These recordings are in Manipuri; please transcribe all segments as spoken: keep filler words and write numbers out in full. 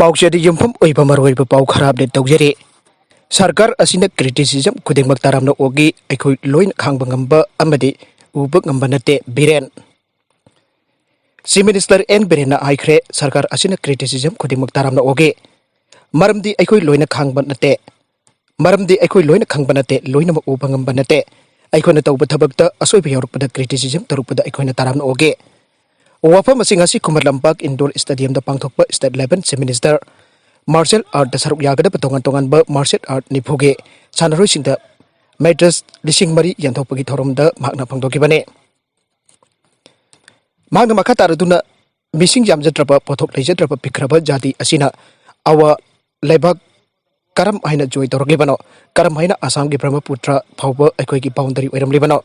ꯄꯥꯎꯆꯦꯗ ꯌꯨꯝꯐꯝ ꯑꯣꯏꯕ ꯃꯔꯨꯑꯣꯏꯕ ꯄꯥꯎ ꯈꯔ ꯑꯞꯗꯦꯠ ꯇꯧꯖꯔꯤ꯫ ꯁꯔꯀꯥꯔ ꯑꯁꯤꯅ ꯀ꯭ꯔꯤꯇꯤꯁꯤꯖꯝ ꯈꯨꯗꯤꯡꯃꯛ ꯇꯥꯔꯥꯝꯅ ꯑꯣꯛꯏ, ꯑꯩꯈꯣꯏ ꯂꯣꯏꯅ ꯈꯥꯡꯕ ꯉꯝꯕ ꯑꯃꯗꯤ ꯎꯕ ꯉꯝꯕ ꯅꯠꯇꯦ, ꯕꯤꯔꯦꯟ꯫ ꯆꯤꯐ ꯃꯤꯅꯤꯁꯇꯔ ꯑꯦꯟ ꯕꯤꯔꯦꯟꯅ ꯍꯥꯏꯈ꯭ꯔꯦ, ꯁꯔꯀꯥꯔ ꯑꯁꯤꯅ ꯀ꯭ꯔꯤꯇꯤꯁꯤꯖꯝ ꯈꯨꯗꯤꯡꯃꯛ ꯇꯥꯔꯥꯝꯅ ꯑꯣꯛꯏ, ꯃꯔꯝꯗꯤ ꯑꯩꯈꯣꯏ ꯂꯣꯏꯅ ꯈꯥꯡꯕ ꯅꯠꯇꯦ, ꯃꯔꯝꯗꯤ ꯑꯩꯈꯣꯏ ꯂꯣꯏꯅ ꯈꯪꯕ ꯅꯠꯇꯦ, ꯂꯣꯏꯅꯃꯛ ꯎꯕ ꯉꯝꯕ ꯅꯠꯇꯦ꯫ ꯑꯩꯈꯣꯏꯅ ꯇꯧꯕ ꯊꯕꯛꯇ ꯑꯁꯣꯏꯕ ꯌꯥꯎꯔꯛꯄꯗ ꯀ꯭ꯔꯤꯇꯤꯁꯤꯖꯝ ꯇꯧꯔꯛꯄꯗ ꯑꯩꯈꯣꯏꯅ ꯇꯥꯔꯥꯝꯅ ꯑꯣꯛꯏ꯫ ꯋꯥꯐꯝ ꯑꯁꯤ ꯉꯁꯤ ꯈꯨꯃꯟ ꯂꯝꯄꯥꯛ ꯏꯟꯗꯣꯔ ꯁ꯭ꯇꯦꯗꯤꯌꯝꯗ ꯄꯥꯡꯊꯣꯛꯄ state level chief minister martial ꯑꯥꯔꯠꯇ ꯁꯔꯨꯛ ꯌꯥꯒꯗꯕ ꯇꯣꯉꯥꯟ ꯇꯣꯉꯥꯟꯕ ꯃꯥꯔꯁꯦꯜ ꯑꯥꯔꯠ ꯅꯤꯐꯨꯒꯤ ꯁꯥꯟꯅꯔꯣꯏꯁꯤꯡꯗ ꯃꯦꯗꯜꯁ ꯂꯤꯁꯤꯡ ꯃꯔꯤ ꯌꯦꯟꯊꯣꯛꯄꯒꯤ ꯊꯧꯔꯝꯗ ꯃꯍꯥꯛꯅ ꯐꯣꯡꯗꯣꯛꯈꯤꯕꯅꯤ꯫ ꯃꯍꯥꯛꯅ ꯃꯈꯥ ꯇꯥꯔꯗꯨꯅ, ꯃꯤꯁꯤꯡ ꯌꯥꯝꯖꯗ꯭ꯔꯕ, ꯄꯣꯠꯊꯣꯛ ꯂꯩꯖꯗ꯭ꯔꯕ ꯄꯤꯛꯈ꯭ꯔꯕ ꯖꯥꯇꯤ ꯑꯁꯤꯅ ꯑꯋꯥ ꯂꯩꯕꯥꯛ ꯀꯔꯝ ꯍꯥꯏꯅ ꯖꯣꯏ ꯇꯧꯔꯛꯂꯤꯕꯅꯣ? ꯀꯔꯝ ꯍꯥꯏꯅ ꯑꯁꯥꯝꯒꯤ ꯕ꯭ꯔꯍꯃꯄꯨꯇ꯭ꯔ ꯐꯥꯎꯕ ꯑꯩꯈꯣꯏꯒꯤ ꯕꯥꯎꯟꯗꯔꯤ ꯑꯣꯏꯔꯝꯂꯤꯕꯅꯣ?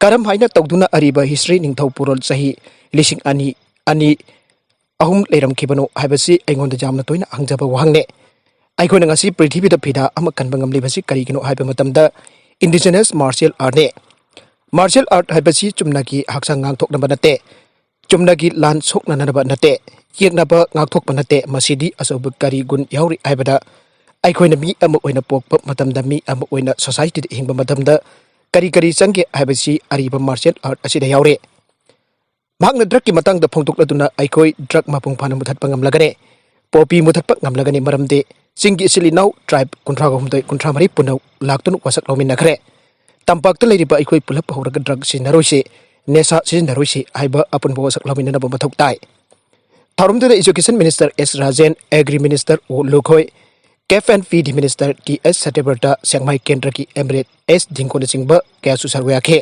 ꯀꯔꯝ ꯍꯥꯏꯅ ꯇꯧꯗꯨꯅ ꯑꯔꯤꯕ ꯍꯤꯁꯇ꯭ꯔꯤ ꯅꯤꯡꯊꯧ ꯄꯨꯔꯣꯜ ꯆꯍꯤ ꯂꯤꯁꯤꯡ ꯑꯅꯤ, ꯑꯅꯤ, ꯑꯍꯨꯝ ꯂꯩꯔꯝꯈꯤꯕꯅꯣ ꯍꯥꯏꯕꯁꯤ ꯑꯩꯉꯣꯟꯗ ꯌꯥꯝꯅ ꯇꯣꯏꯅ ꯍꯪꯖꯕ ꯋꯥꯍꯪꯅꯤ꯫ ꯑꯩꯈꯣꯏꯅ ꯉꯁꯤ ꯄ꯭ꯔꯤꯊꯤꯕꯤꯗ ꯐꯤꯗꯥ ꯑꯃ ꯀꯟꯕ ꯉꯝꯂꯤꯕꯁꯤ ꯀꯔꯤꯒꯤꯅꯣ ꯍꯥꯏꯕ ꯃꯇꯝꯗ, ꯏꯟꯗꯤꯖꯤꯅꯁ ꯃꯥꯔꯁꯤꯌꯦꯜ ꯑꯥꯔꯠꯅꯤ꯫ ꯃꯥꯔꯁꯤꯌꯦꯜ ꯑꯥꯔꯠ ꯍꯥꯏꯕꯁꯤ ꯆꯨꯝꯅꯒꯤ ꯍꯛꯆꯥꯡ ꯉꯥꯡꯊꯣꯛꯅꯕ ꯅꯠꯇꯦ, ꯆꯨꯝꯅꯒꯤ ꯂꯥꯟ ꯁꯣꯛꯅꯅꯕ ꯅꯠꯇꯦ, ꯌꯦꯛꯅꯕ ꯉꯥꯛꯊꯣꯛꯄ ꯅꯠꯇꯦ꯫ ꯃꯁꯤꯗꯤ ꯑꯆꯧꯕ ꯀꯔꯤ ꯒꯨꯟ ꯌꯥꯎꯔꯤ ꯍꯥꯏꯕꯗ, ꯑꯩꯈꯣꯏꯅ ꯃꯤ ꯑꯃ ꯑꯣꯏꯅ ꯄꯣꯛꯄ ꯃꯇꯝꯗ, ꯃꯤ ꯑꯃ ꯑꯣꯏꯅ ꯁꯣꯁꯥꯏꯇꯤꯗ ꯍꯤꯡꯕ ꯃꯇꯝꯗ ꯀꯔꯤ ꯀꯔꯤ ꯆꯪꯒꯦ ꯍꯥꯏꯕꯁꯤ ꯑꯔꯤꯕ ꯃꯥꯔꯁꯤꯌꯦꯜ ꯑꯥꯔꯠ ꯑꯁꯤꯗ ꯌꯥꯎꯔꯦ꯫ ꯃꯍꯥꯛꯅ ꯗ꯭ꯔꯒꯀꯤ ꯃꯇꯥꯡꯗ ꯐꯣꯡꯗꯣꯛꯂꯗꯨꯅ, ꯑꯩꯈꯣꯏ ꯗ꯭ꯔꯒ ꯃꯄꯨꯡ ꯐꯥꯅ ꯃꯨꯊꯠꯄ ꯉꯝꯂꯒꯅꯤ, ꯄꯣꯄꯤ ꯃꯨꯊꯠꯄ ꯉꯝꯂꯒꯅꯤ, ꯃꯔꯝꯗꯤ ꯆꯤꯡꯒꯤ ꯏꯆꯤꯜ ꯏꯅꯥꯎ ꯇ꯭ꯔꯥꯏꯕ ꯀꯨꯟꯊ꯭ꯔꯥ ꯍꯨꯝꯗꯣꯏ, ꯀꯨꯟꯊ꯭ꯔꯥ ꯃꯔꯤ ꯄꯨꯟꯅ ꯂꯥꯛꯇꯨꯅ ꯋꯥꯁꯛ ꯂꯧꯃꯤꯟꯅꯈ꯭ꯔꯦ꯫ ꯇꯝꯄꯥꯛꯇ ꯂꯩꯔꯤꯕ ꯑꯩꯈꯣꯏ ꯄꯨꯂꯞ ꯍꯧꯔꯒ ꯗ꯭ꯔꯒ ꯁꯤꯖꯤꯟꯅꯔꯣꯏꯁꯤ, ꯅꯦꯁꯥ ꯁꯤꯖꯤꯟꯅꯔꯣꯏꯁꯤ ꯍꯥꯏꯕ ꯑꯄꯨꯟꯕ ꯋꯥꯁꯛ ꯂꯧꯃꯤꯟꯅꯅꯕ ꯃꯊꯧ ꯇꯥꯏ꯫ ꯊꯧꯔꯝꯗꯨꯗ ꯏꯖꯨꯀꯦꯁꯟ ꯃꯤꯅꯤꯁꯇꯔ ꯑꯦꯁ ꯔꯥꯖꯦꯟ, ꯑꯦꯒ꯭ꯔꯤ ꯃꯤꯅꯤꯁꯇꯔ ꯑꯣ ꯂꯨꯈꯣꯏ, ꯀꯦꯐ ꯑꯦꯟ ꯄꯤ ꯗꯤ ꯃꯤꯅꯤꯁꯇꯔ ꯇꯤ ꯑꯦꯁ ꯁꯇ꯭ꯌꯕ꯭ꯔꯇ, ꯁꯦꯛꯃꯥꯏ ꯀꯦꯟꯗ꯭ꯔꯒꯤ ꯑꯦꯝ ꯑꯦꯜ ꯑꯦ ꯑꯦꯁ ꯙꯤꯡꯀꯣꯅꯆꯤꯡꯕ ꯀꯌꯥꯁꯨ ꯁꯔꯨꯛ ꯌꯥꯈꯤ꯫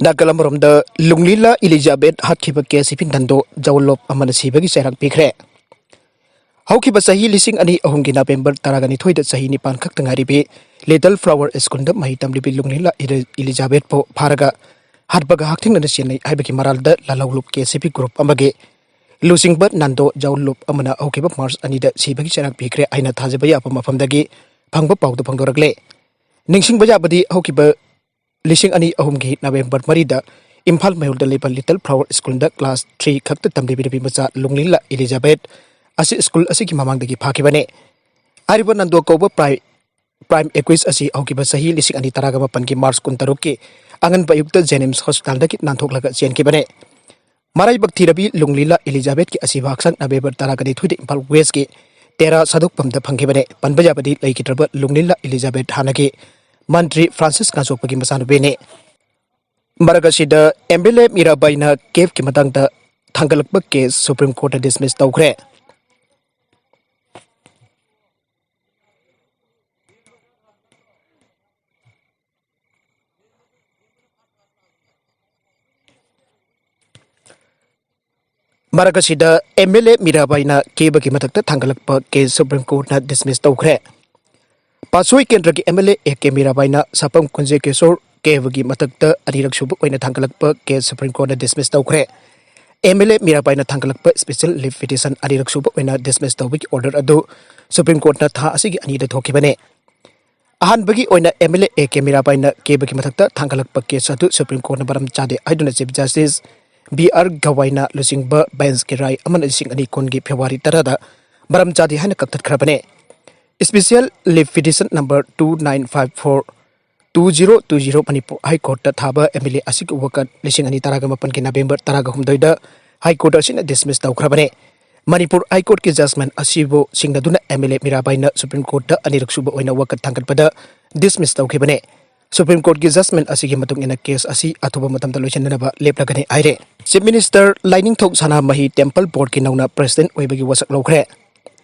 ꯅꯥꯀꯜ ꯑꯃꯔꯣꯝꯗ, ꯂꯨꯡꯂꯤꯂꯥ ꯏꯂꯤꯖꯥꯕꯦꯊ ꯍꯥꯠꯈꯤꯕ ꯀꯦ ꯁꯤ ꯄꯤ ꯅꯟꯗꯣ ꯖꯋꯥꯟ ꯂꯣꯞ ꯑꯃꯅ ꯁꯤꯕꯒꯤ ꯆꯩꯔꯥꯛ ꯄꯤꯈ꯭ꯔꯦ꯫ ꯍꯧꯈꯤꯕ ꯆꯍꯤ ꯂꯤꯁꯤꯡ ꯑꯅꯤ ꯑꯍꯨꯝꯒꯤ ꯅꯕꯦꯝꯕꯔ ꯇꯔꯥꯒ ꯅꯤꯊꯣꯏꯗ ꯆꯍꯤ ꯅꯤꯄꯥꯟ ꯈꯛꯇ ꯉꯥꯏꯔꯤꯕꯤ ꯂꯤꯇꯜ ꯐ꯭ꯂꯥꯋꯔ ꯁ꯭ꯀꯨꯜꯗ ꯃꯍꯩ ꯇꯝꯂꯤꯕꯤ ꯂꯨꯡꯂꯤꯂꯥ ꯏꯂꯤ-, ꯏꯂꯤꯖꯥꯕꯦꯊꯄꯨ ꯐꯥꯔꯒ ꯍꯥꯠꯄꯒ ꯍꯛꯊꯦꯡꯅꯅ ꯆꯦꯟꯅꯩ ꯍꯥꯏꯕꯒꯤ ꯃꯔꯥꯜꯗ ꯂꯥꯜꯍꯧꯂꯨꯞ ꯀꯦ ꯁꯤ ꯄꯤ ꯒ꯭ꯔꯨꯞ ꯑꯃꯒꯤ ꯂꯨꯆꯤꯡꯕ ꯅꯟꯗꯣ ꯖꯋꯥꯟ ꯂꯣꯞ ꯑꯃꯅ ꯍꯧꯈꯤꯕ ꯃꯥꯔꯆ ꯑꯅꯤꯗ ꯁꯤꯕꯒꯤ ꯆꯩꯔꯥꯛ ꯄꯤꯈ꯭ꯔꯦ ꯍꯥꯏꯅ ꯊꯥꯖꯕ ꯌꯥꯕ ꯃꯐꯝꯗꯒꯤ ꯐꯪꯕ ꯄꯥꯎꯗ ꯐꯣꯡꯗꯣꯔꯛꯂꯦ꯫ ꯅꯤꯡꯁꯤꯡꯕ ꯌꯥꯕꯗꯤ, ꯍꯧꯈꯤꯕ ꯂꯤꯁꯤꯡ ꯑꯅꯤ ꯑꯍꯨꯝꯒꯤ ꯅꯕꯦꯝꯕꯔ ꯃꯔꯤꯗ ꯏꯝꯐꯥꯜ ꯃꯌꯣꯜꯗ ꯂꯩꯕ ꯂꯤꯇꯜ ꯐ꯭ꯂꯥꯋꯔ ꯁ꯭ꯀꯨꯜꯗ ꯀ꯭ꯂꯥꯁ ꯊ꯭ꯔꯤ ꯈꯛꯇ ꯇꯝꯂꯤꯕꯤ ꯅꯨꯄꯤ ꯃꯆꯥ ꯂꯨꯡꯂꯤꯂꯥ ꯏꯂꯤꯖꯥꯕꯦꯊ ꯑꯁꯤ ꯁ꯭ꯀꯨꯜ ꯑꯁꯤꯒꯤ ꯃꯃꯥꯡꯗꯒꯤ ꯐꯥꯈꯤꯕꯅꯤ꯫ ꯍꯥꯏꯔꯤꯕ ꯅꯟꯗꯣ ꯀꯧꯕ ꯄ꯭ꯔꯥꯏ-, ꯄ꯭ꯔꯥꯏꯝ ꯑꯦꯀ꯭ꯋꯤꯁ ꯑꯁꯤ ꯍꯧꯈꯤꯕ ꯆꯍꯤ ꯂꯤꯁꯤꯡ ꯑꯅꯤ ꯇꯔꯥꯒ ꯃꯥꯄꯟꯒꯤ ꯃꯥꯔꯆ ꯀꯨꯟꯇꯔꯨꯛꯀꯤ ꯑꯉꯟꯕ ꯑꯌꯨꯛꯇ ꯖꯦꯅꯤꯝꯁ ꯍꯣꯁꯄꯤꯇꯥꯜꯗꯒꯤ ꯅꯥꯟꯊꯣꯛꯂꯒ ꯆꯦꯟꯈꯤꯕꯅꯤ꯫ ꯃꯔꯥꯏꯕꯛ ꯊꯤꯔꯕꯤ ꯂꯨꯡꯂꯤꯂꯥ ꯏꯂꯤꯖꯥꯕꯦꯠꯀꯤ ꯑꯁꯤꯕ ꯍꯛꯆꯥꯡ ꯅꯕꯦꯝꯕꯔ ꯇꯔꯥꯒ ꯅꯤꯊꯣꯏꯗ ꯏꯝꯐꯥꯜ ꯋꯦꯁꯀꯤ ꯇꯦꯔꯥ ꯁꯥꯗꯣꯛꯐꯝꯗ ꯐꯪꯈꯤꯕꯅꯤ꯫ ꯄꯟꯕ ꯌꯥꯕꯗꯤ ꯂꯩꯈꯤꯗ꯭ꯔꯕ ꯂꯨꯡꯂꯤꯂꯥ ꯏꯂꯤꯖꯥꯕꯦꯠ ꯍꯥꯟꯅꯒꯤ ꯃꯟꯇ꯭ꯔꯤ ꯐ꯭ꯔꯥꯟꯁꯤꯁ ꯉꯥꯆꯣꯛꯄꯒꯤ ꯃꯆꯥꯅꯨꯄꯤꯅꯤ꯫ ꯃꯔꯛ ꯑꯁꯤꯗ ꯑꯦꯝ ꯑꯦꯜ ꯑꯦ ꯃꯤꯔꯥꯕꯥꯏꯅ ꯀꯦꯐꯀꯤ ꯃꯇꯥꯡꯗ ꯊꯥꯡꯒꯠꯂꯛꯄ ꯀꯦꯁ ꯁꯨꯄ꯭ꯔꯤꯝ ꯀꯣꯔꯠꯅ ꯗꯤꯁꯃꯤꯁ ꯇꯧꯈ꯭ꯔꯦ꯫ ꯃꯔꯛ ꯑꯁꯤꯗ ꯑꯦꯝ ꯑꯦꯜ ꯑꯦ ꯃꯤꯔꯥꯕꯥꯏꯅ ꯀꯦꯕꯒꯤ ꯃꯊꯛꯇ ꯊꯥꯡꯒꯠꯂꯛꯄ ꯀꯦꯁ ꯁꯨꯄ꯭ꯔꯤꯝ ꯀꯣꯔꯠꯅ ꯗꯤꯁꯃꯤꯁ ꯇꯧꯈ꯭ꯔꯦ꯫ ꯄꯥꯠꯁꯣꯏ ꯀꯦꯟꯗ꯭ꯔꯒꯤ M L A A K ꯃꯤꯔꯥꯕꯥꯏꯅ ꯁꯥꯄꯝ ꯀꯨꯟꯖꯦ ꯀꯤꯁꯣꯔ ꯀꯦꯕꯒꯤ ꯃꯊꯛꯇ ꯑꯅꯤꯔꯛ ꯁꯨꯕ ꯑꯣꯏꯅ ꯊꯥꯡꯒꯠꯂꯛꯄ ꯀꯦꯁ ꯁꯨꯄ꯭ꯔꯤꯝ ꯀꯣꯔꯠꯅ ꯗꯤꯁꯃꯤꯁ ꯇꯧꯈ꯭ꯔꯦ꯫ ꯑꯦꯝ ꯑꯦꯜ ꯑꯦ ꯃꯤꯔꯥꯕꯥꯏꯅ ꯊꯥꯡꯒꯠꯂꯛꯄ ꯁ꯭ꯄꯦꯁꯤꯌꯦꯜ ꯂꯤꯐ ꯄꯤꯇꯤꯁꯟ ꯑꯅꯤꯔꯛ ꯁꯨꯕ ꯑꯣꯏꯅ ꯗꯤꯁꯃꯤꯁ ꯇꯧꯕꯒꯤ ꯑꯣꯔꯗꯔ ꯑꯗꯨ ꯁꯨꯄ꯭ꯔꯤꯝ ꯀꯣꯔꯠꯅ ꯊꯥ ꯑꯁꯤꯒꯤ ꯑꯅꯤꯗ ꯊꯣꯛꯈꯤꯕꯅꯤ꯫ ꯑꯍꯥꯟꯕꯒꯤ ꯑꯣꯏꯅ M L A A K ꯃꯤꯔꯥꯕꯥꯏꯅ ꯀꯦꯕꯒꯤ ꯃꯊꯛꯇ ꯊꯥꯡꯒꯠꯂꯛꯄ ꯀꯦꯁ ꯑꯗꯨ ꯁꯨꯄ꯭ꯔꯤꯝ ꯀꯣꯔꯠꯅ ꯃꯔꯝ ꯆꯥꯗꯦ ꯍꯥꯏꯗꯨꯅ ꯆꯤꯐ ꯖꯁꯇꯤꯁ ꯕꯤ ꯑꯥꯔ ꯒꯋꯥꯏꯅ ꯂꯨꯆꯤꯡꯕ ꯕꯦꯟꯁꯀꯤ ꯔꯥꯏ ꯑꯃꯅ ꯂꯤꯁꯤꯡ ꯑꯅꯤ ꯀꯨꯟꯒꯤ ꯐꯦꯕ꯭ꯔꯨꯋꯥꯔꯤ ꯇꯔꯥꯗ ꯃꯔꯝ ꯆꯥꯗꯦ ꯍꯥꯏꯅ ꯀꯛꯊꯠꯈ꯭ꯔꯕꯅꯤ꯫ Special leave petition number two nine five four two zero two zero Manipur high ꯀꯣꯔꯠꯇ ꯊꯥꯕ ꯑꯦꯝ ꯑꯦꯜ ꯑꯦ ꯑꯁꯤꯒꯤ ꯋꯥꯀꯠ ꯂꯤꯁꯤꯡ ꯑꯅꯤ ꯇꯔꯥꯒ ꯃꯥꯄꯟꯒꯤ ꯅꯕꯦꯝꯕꯔ ꯇꯔꯥꯒ ꯍꯨꯝꯗꯣꯏꯗ ꯍꯥꯏ ꯀꯣꯔꯠ ꯑꯁꯤꯅ ꯗꯤꯁꯃꯤꯁ ꯇꯧꯈ꯭ꯔꯕꯅꯤ꯫ ꯃꯅꯤꯄꯨꯔ ꯍꯥꯏ ꯀꯣꯔꯠꯀꯤ ꯖꯖꯃꯦꯟ ꯑꯁꯤꯕꯨ ꯁꯤꯡꯅꯗꯨꯅ ꯑꯦꯝ ꯑꯦꯜ ꯑꯦ ꯃꯤꯔꯥꯕꯥꯏꯅ ꯁꯨꯄ꯭ꯔꯤꯝ ꯀꯣꯔꯠꯇ ꯑꯅꯤꯔꯛ ꯁꯨꯕ ꯑꯣꯏꯅ ꯋꯥꯀꯠ ꯊꯥꯡꯒꯠꯄꯗ ꯗꯤꯁꯃꯤꯁ ꯇꯧꯈꯤꯕꯅꯤ꯫ ꯁꯨꯄ꯭ꯔꯤꯝ ꯀꯣꯔꯠꯀꯤ ꯖꯖꯃꯦꯟ ꯑꯁꯤꯒꯤ ꯃꯇꯨꯡ ꯏꯟꯅ ꯀꯦꯁ ꯑꯁꯤ ꯑꯊꯨꯕ ꯃꯇꯝꯗ ꯂꯣꯏꯁꯤꯟꯅꯅꯕ ꯂꯦꯞꯂꯒꯅꯤ ꯍꯥꯏꯔꯦ꯫ ꯆꯤꯐ ꯃꯤꯅꯤꯁꯇꯔ ꯂꯥꯏꯅꯤꯡꯊꯧ ꯁꯅꯥꯃꯍꯤ ꯇꯦꯝꯄꯜ ꯕꯣꯔꯗꯀꯤ ꯅꯧꯅ ꯄ꯭ꯔꯦꯁꯤꯗꯦꯟꯠ ꯑꯣꯏꯕꯒꯤ ꯋꯥꯁꯛ ꯂꯧꯈ꯭ꯔꯦ꯫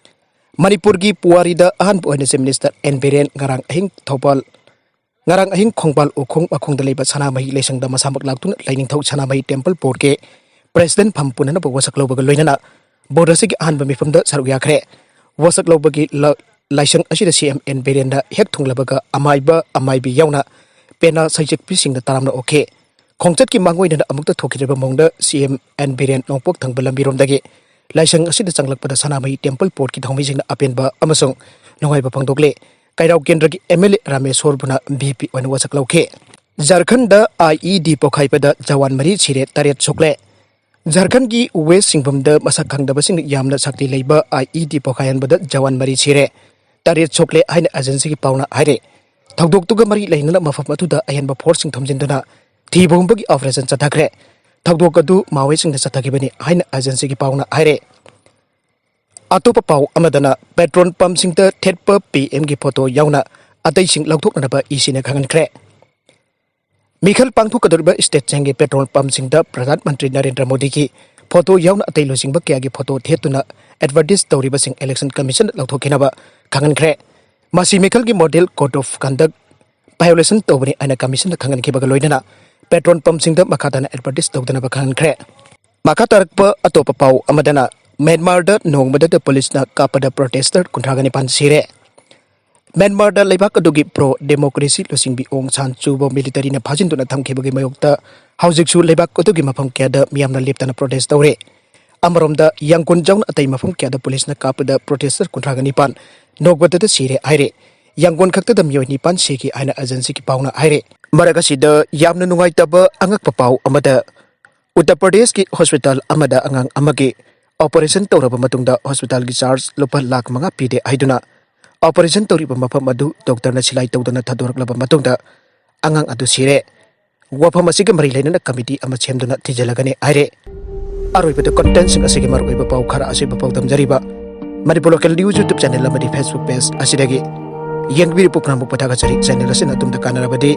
ꯃꯅꯤꯄꯨꯔꯒꯤ ꯄꯨꯋꯥꯔꯤꯗ ꯑꯍꯥꯟꯕ ꯑꯣꯏꯅ ꯆꯤꯐ ꯃꯤꯅꯤꯁꯇꯔ ꯑꯦꯟ ꯕꯤꯔꯦꯟ ꯉꯔꯥꯡ ꯑꯍꯤꯡ ꯊꯧꯕꯥꯜ, ꯉꯔꯥꯡ ꯑꯍꯤꯡ ꯈꯣꯡꯕꯥꯜ ꯎꯈꯣꯡ ꯃꯈꯣꯡꯗ ꯂꯩꯕ ꯁꯅꯥꯃꯍꯤ ꯂꯥꯏꯁꯪꯗ ꯃꯁꯥꯃꯛ ꯂꯥꯛꯇꯨꯅ ꯂꯥꯏꯅꯤꯡꯊꯧ ꯁꯅꯥꯃꯍꯤ ꯇꯦꯝꯄꯜ ꯕꯣꯔꯗꯀꯤ ꯄ꯭ꯔꯦꯁꯤꯗꯦꯟꯠ ꯐꯝ ꯄꯨꯅꯅꯕ ꯋꯥꯁꯛ ꯂꯧꯕꯒ ꯂꯣꯏꯅꯅ ꯕꯣꯔꯗ ꯑꯁꯤꯒꯤ ꯑꯍꯥꯟꯕ ꯃꯤꯐꯝꯗ ꯁꯔꯨꯛ ꯌꯥꯈ꯭ꯔꯦ꯫ ꯋꯥꯁꯛ ꯂꯧꯕꯒꯤ ꯂ-, ꯂꯥꯏꯁꯪ ꯑꯁꯤꯗ ꯁꯤ ꯑꯦꯝ ꯑꯦꯟ ꯕꯤꯔꯦꯟꯅ ꯍꯦꯛ ꯊꯨꯡꯂꯕꯒ ꯑꯃꯥꯏꯕ ꯑꯃꯥꯏꯕꯤ ꯌꯥꯎꯅ ꯄꯦꯅꯥ ꯁꯩꯁꯛꯄꯤꯁꯤꯡꯅ ꯇꯔꯥꯝꯅ ꯑꯣꯛꯈꯤ꯫ ꯈꯣꯡꯆꯠꯀꯤ ꯃꯥꯡꯑꯣꯏꯅꯅ ꯑꯃꯨꯛꯇ ꯊꯣꯛꯈꯤꯗ꯭ꯔꯤꯕ ꯃꯑꯣꯡꯗ ꯁꯤ ꯑꯦꯝ ꯑꯦꯟ ꯕꯤꯔꯦꯟ ꯅꯣꯡꯄꯣꯛ ꯊꯪꯕ ꯂꯝꯕꯤꯔꯣꯝꯗꯒꯤ ꯂꯥꯏꯁꯪ ꯑꯁꯤꯗ ꯆꯪꯂꯛꯄꯗ ꯁꯅꯥꯃꯍꯤ ꯇꯦꯝꯄꯜ ꯕꯣꯔꯗꯀꯤ ꯊꯧꯃꯤꯁꯤꯡꯅ ꯑꯄꯦꯟꯕ ꯑꯃꯁꯨꯡ ꯅꯨꯡꯉꯥꯏꯕ ꯐꯣꯡꯗꯣꯛꯂꯤ꯫ ꯀꯩꯔꯥꯎ ꯀꯦꯟꯗ꯭ꯔꯒꯤ ꯑꯦꯝ ꯑꯦꯜ ꯑꯦ ꯔꯥꯃꯦꯁꯣꯔꯕꯨꯅ ꯚꯤ ꯄꯤ ꯑꯣꯏꯅ ꯋꯥꯁꯛ ꯂꯧꯈꯤ꯫ ꯖꯔꯈꯟꯗ ꯑꯥꯏ ꯏ ꯗꯤ ꯄꯣꯈꯥꯏꯕꯗ ꯖꯋꯥꯟ ꯃꯔꯤ ꯁꯤꯔꯦ, ꯇꯔꯦꯠ ꯁꯣꯛꯂꯦ꯫ ꯖꯥꯔꯈꯟꯒꯤ ꯋꯦꯁ ꯁꯤꯡꯚꯝꯗ ꯃꯁꯛ ꯈꯪꯗꯕꯁꯤꯡꯅ ꯌꯥꯝꯅ ꯁꯛꯇꯤ ꯂꯩꯕ ꯑꯥꯏ ꯏ ꯗꯤ ꯄꯣꯈꯥꯏꯍꯟꯕꯗ ꯖꯋꯥꯟ ꯃꯔꯤ ꯁꯤꯔꯦ, ꯇꯔꯦꯠ ꯁꯣꯛꯂꯦ ꯍꯥꯏꯅ ꯑꯦꯖꯦꯟꯁꯤꯒꯤ ꯄꯥꯎꯅ ꯍꯥꯏꯔꯦ꯫ ꯊꯧꯗꯣꯛꯇꯨꯒ ꯃꯔꯤ ꯂꯩꯅꯅ ꯃꯐꯝ ꯑꯗꯨꯗ ꯑꯍꯦꯟꯕ ꯐꯣꯔꯁꯁꯤꯡ ꯊꯝꯖꯤꯟꯗꯨꯅ ꯊꯤꯕ ꯍꯨꯝꯕꯒꯤ ꯑꯣꯄꯔꯦꯁꯟ ꯆꯠꯊꯈ꯭ꯔꯦ꯫ ꯊꯧꯗꯣꯛ ꯑꯗꯨ ꯃꯥꯑꯣꯏꯁꯤꯡꯅ ꯆꯠꯊꯈꯤꯕꯅꯤ ꯍꯥꯏꯅ ꯑꯦꯖꯦꯟꯁꯤꯒꯤ ꯄꯥꯎꯅ ꯍꯥꯏꯔꯦ꯫ ꯑꯇꯣꯞꯄ ꯄꯥꯎ ꯑꯃꯗꯅ, ꯄꯦꯇ꯭ꯔꯣꯜ ꯄꯝꯁꯤꯡꯗ ꯊꯦꯠꯄ ꯄꯤ ꯑꯦꯝꯒꯤ ꯐꯣꯇꯣ ꯌꯥꯎꯅ ꯑꯇꯩꯁꯤꯡ ꯂꯧꯊꯣꯛꯅꯅꯕ ꯏ ꯁꯤꯅ ꯈꯪꯍꯟꯈ꯭ꯔꯦ꯫ ꯃꯤꯈꯜ ꯄꯥꯡꯊꯣꯛꯀꯗꯧꯔꯤꯕ ꯁ꯭ꯇꯦꯠꯁꯤꯡꯒꯤ ꯄꯦꯇ꯭ꯔꯣꯜ ꯄꯝꯁꯤꯡꯗ ꯄ꯭ꯔꯙꯥꯟ ꯃꯟꯇ꯭ꯔꯤ ꯅꯔꯦꯟꯗ꯭ꯔ ꯃꯣꯗꯤꯒꯤ ꯐꯣꯇꯣ ꯌꯥꯎꯅ ꯑꯇꯩ ꯂꯨꯆꯤꯡꯕ ꯀꯌꯥꯒꯤ ꯐꯣꯇꯣ ꯊꯦꯠꯇꯨꯅ ꯑꯦꯗꯚꯔꯇꯤꯁ ꯇꯧꯔꯤꯕꯁꯤꯡ ꯏꯂꯦꯛꯁꯟ ꯀꯃꯤꯁꯟꯅ ꯂꯧꯊꯣꯛꯈꯤꯅꯕ ꯈꯪꯍꯟꯈ꯭ꯔꯦ꯫ ꯃꯁꯤ ꯃꯤꯈꯜꯒꯤ ꯃꯣꯗꯦꯜ ꯀꯣꯗ ꯑꯣꯐ ꯀꯟꯗꯛ ꯚꯥꯏꯑꯣꯂꯦꯁꯟ ꯇꯧꯕꯅꯤ ꯍꯥꯏꯅ ꯀꯃꯤꯁꯟꯅ ꯈꯪꯍꯟꯈꯤꯕꯒ ꯂꯣꯏꯅꯅ ꯄꯦꯇ꯭ꯔꯣꯜ ꯄꯝꯁꯤꯡꯗ ꯃꯈꯥ ꯇꯥꯅ ꯑꯦꯗꯚꯔꯇꯤꯁ ꯇꯧꯗꯅꯕ ꯈꯪꯍꯟꯈ꯭ꯔꯦ꯫ ꯃꯈꯥ ꯇꯥꯔꯛꯄ ꯑꯇꯣꯞꯄ ꯄꯥꯎ ꯑꯃꯗꯅ, ꯃ꯭ꯌꯥꯟꯃꯥꯔꯗ ꯅꯣꯡꯃꯗꯗ ꯄꯨꯂꯤꯁꯅ ꯀꯥꯞꯄꯗ ꯄ꯭ꯔꯣꯇꯦꯁꯇꯔ ꯀꯨꯟꯊ꯭ꯔꯥꯒ ꯅꯤꯄꯥꯟ ꯁꯤꯔꯦ꯫ ꯃ꯭ꯌꯥꯟꯃꯥꯔꯗ ꯂꯩꯕꯥꯛ ꯑꯗꯨꯒꯤ ꯄ꯭ꯔꯣ ꯗꯦꯃꯣꯀ꯭ꯔꯦꯁꯤ ꯂꯨꯆꯤꯡꯕꯤ ꯑꯣꯡ ꯁꯥꯟ ꯁꯨꯕꯨ ꯃꯤꯂꯤꯇꯔꯤꯅ ꯐꯥꯖꯤꯟꯗꯨꯅ ꯊꯝꯈꯤꯕꯒꯤ ꯃꯥꯌꯣꯛꯇ ꯍꯧꯖꯤꯛꯁꯨ ꯂꯩꯕꯥꯛ ꯑꯗꯨꯒꯤ ꯃꯐꯝ ꯀꯌꯥꯗ ꯃꯤꯌꯥꯝꯅ ꯂꯦꯞꯇꯅ ꯄ꯭ꯔꯣꯇꯦꯁ ꯇꯧꯔꯦ꯫ ꯑꯃꯔꯣꯝꯗ, ꯌꯥꯡꯒꯣꯟ ꯌꯥꯎꯅ ꯑꯇꯩ ꯃꯐꯝ ꯀꯌꯥꯗ ꯄꯨꯂꯤꯁꯅ ꯀꯥꯞꯄꯗ ꯄ꯭ꯔꯣꯇꯦꯁꯇꯔ ꯀꯨꯟꯊ꯭ꯔꯥꯒ ꯅꯤꯄꯥꯟ ꯅꯣꯡꯃꯗꯗ ꯁꯤꯔꯦ ꯍꯥꯏꯔꯦ꯫ ꯌꯥꯡꯒꯣꯟ ꯈꯛꯇꯗ ꯃꯤꯑꯣꯏ ꯅꯤꯄꯥꯟ ꯁꯤꯈꯤ ꯍꯥꯏꯅ ꯑꯦꯖꯦꯟꯁꯤꯒꯤ ꯄꯥꯎꯅ ꯍꯥꯏꯔꯦ꯫ ꯃꯔꯛ ꯑꯁꯤꯗ ꯌꯥꯝꯅ ꯅꯨꯡꯉꯥꯏꯇꯕ ꯑꯉꯛꯄ ꯄꯥꯎ ꯑꯃꯗ, ꯎꯠꯇꯔ ꯄ꯭ꯔꯗꯦꯁꯀꯤ ꯍꯣꯁꯄꯤꯇꯥꯜ ꯑꯃꯗ ꯑꯉꯥꯡ ꯑꯃꯒꯤ ꯑꯣꯄꯔꯦꯁꯟ ꯇꯧꯔꯕ ꯃꯇꯨꯡꯗ ꯍꯣꯁꯄꯤꯇꯥꯜꯒꯤ ꯆꯥꯔꯖ ꯂꯨꯄꯥ ꯂꯥꯈ ꯃꯉꯥ ꯄꯤꯗꯦ ꯍꯥꯏꯗꯨꯅ ꯑꯣꯄꯔꯦꯁꯟ ꯇꯧꯔꯤꯕ ꯃꯐꯝ ꯑꯗꯨ ꯗꯣꯛꯇꯔꯅ ꯁꯤꯂꯥꯏ ꯇꯧꯗꯅ ꯊꯥꯗꯣꯔꯛꯂꯕ ꯃꯇꯨꯡꯗ ꯑꯉꯥꯡ ꯑꯗꯨ ꯁꯤꯔꯦ꯫ ꯋꯥꯐꯝ ꯑꯁꯤꯒ ꯃꯔꯤ ꯂꯩꯅꯅ ꯀꯃꯤꯇꯤ ꯑꯃ ꯁꯦꯝꯗꯨꯅ ꯊꯤꯖꯤꯜꯂꯒꯅꯤ ꯍꯥꯏꯔꯦ꯫ ꯑꯔꯣꯏꯕꯗ ꯀꯣꯟꯇꯦꯟꯁꯤꯡ ꯑꯁꯤꯒꯤ ꯃꯔꯨꯑꯣꯏꯕ ꯄꯥꯎ ꯈꯔ ꯑꯁꯤꯕꯨ ꯄꯥꯎꯗꯝꯖꯔꯤꯕ ꯃꯅꯤꯄꯨꯔ ꯂꯣꯀꯦꯜ ꯅ꯭ꯌꯨꯁ ꯌꯨꯇ꯭ꯌꯨꯕ ꯆꯦꯅꯦꯜ ꯑꯃꯗꯤ ꯐꯦꯁꯕꯨꯛ ꯄꯦꯖ ꯑꯁꯤꯗꯒꯤ ꯌꯦꯡꯕꯤꯔꯤꯕ ꯄꯨꯝꯅꯃꯛꯄꯨ ꯊꯥꯒꯠꯆꯔꯤ꯫ ꯆꯦꯅꯦꯜ ꯑꯁꯤꯅ ꯑꯗꯣꯝꯗ ꯀꯥꯟꯅꯔꯕꯗꯤ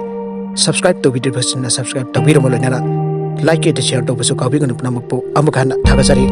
ꯁꯕꯁꯀ꯭ꯔꯥꯏꯕ ꯇꯧꯕꯤꯗ꯭ꯔꯤꯕꯁꯤꯡꯅ ꯁꯕꯁꯀ꯭ꯔꯥꯏꯕ ꯇꯧꯕꯤꯔꯝꯕ ꯂꯣꯏꯅꯅ ꯂꯥꯏꯛ ꯑꯗꯨ ꯁꯤꯌꯔ ꯇꯧꯕꯁꯨ ꯀꯥꯎꯕꯤꯒꯅꯨ꯫ ꯄꯨꯝꯅꯃꯛꯄꯨ ꯑꯃꯨꯛ ꯍꯟꯅ ꯊꯥꯒꯠꯆꯔꯤ꯫